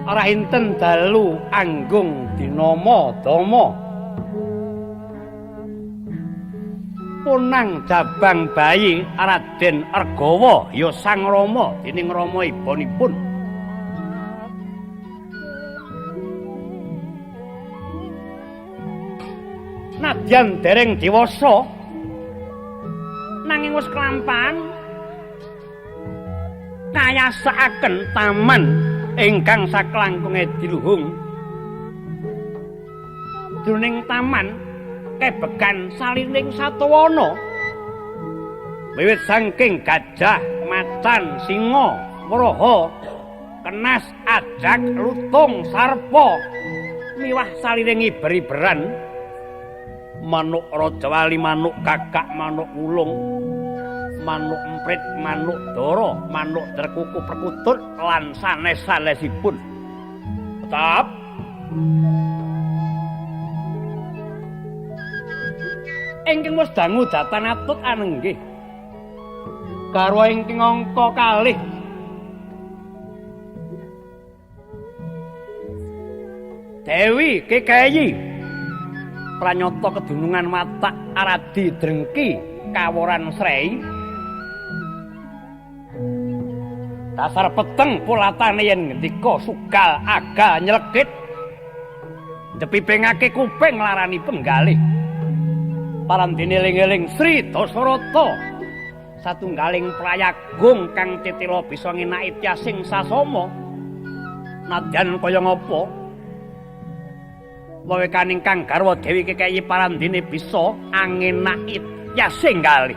Ora enten dalu anggung dinama dama. Punang jabang bayi Raden Argawa ya Sang Rama dening rama ibonipun. Nadyan dereng dewasa nanging wis kelampahan kayasakaken taman ingkang saklangkunge diluhung. Jroning taman kebekan salining satawana wiwit saking gajah, macan, singa, wraha, kenas, ajak, lutung, sarpa miwah salining iber-iberan manuk rajawali, manuk kakak, manuk wulung, manuk emprit, manuk dara, manuk derkuku perkutut lan sanes-sanesipun. Tetap ingkang wis dangu datan atut anenggih garwa ingkang angka kalih Dewi Kekeyi pranyata kedunungan watak aradi drengki kaworan srei dasar peteng polatane yen ngendika sugal aga nyelekit njepipingake kuping nglarani penggalih. Parandene eling-eling Sri Dasarata satunggaling prayagung kang titila bisa ngenaki tyasing sasama. Nadyan kaya ngapa wewekaning kang garwa Dewi Kekeyi parandene bisa angenaki tyasing galih.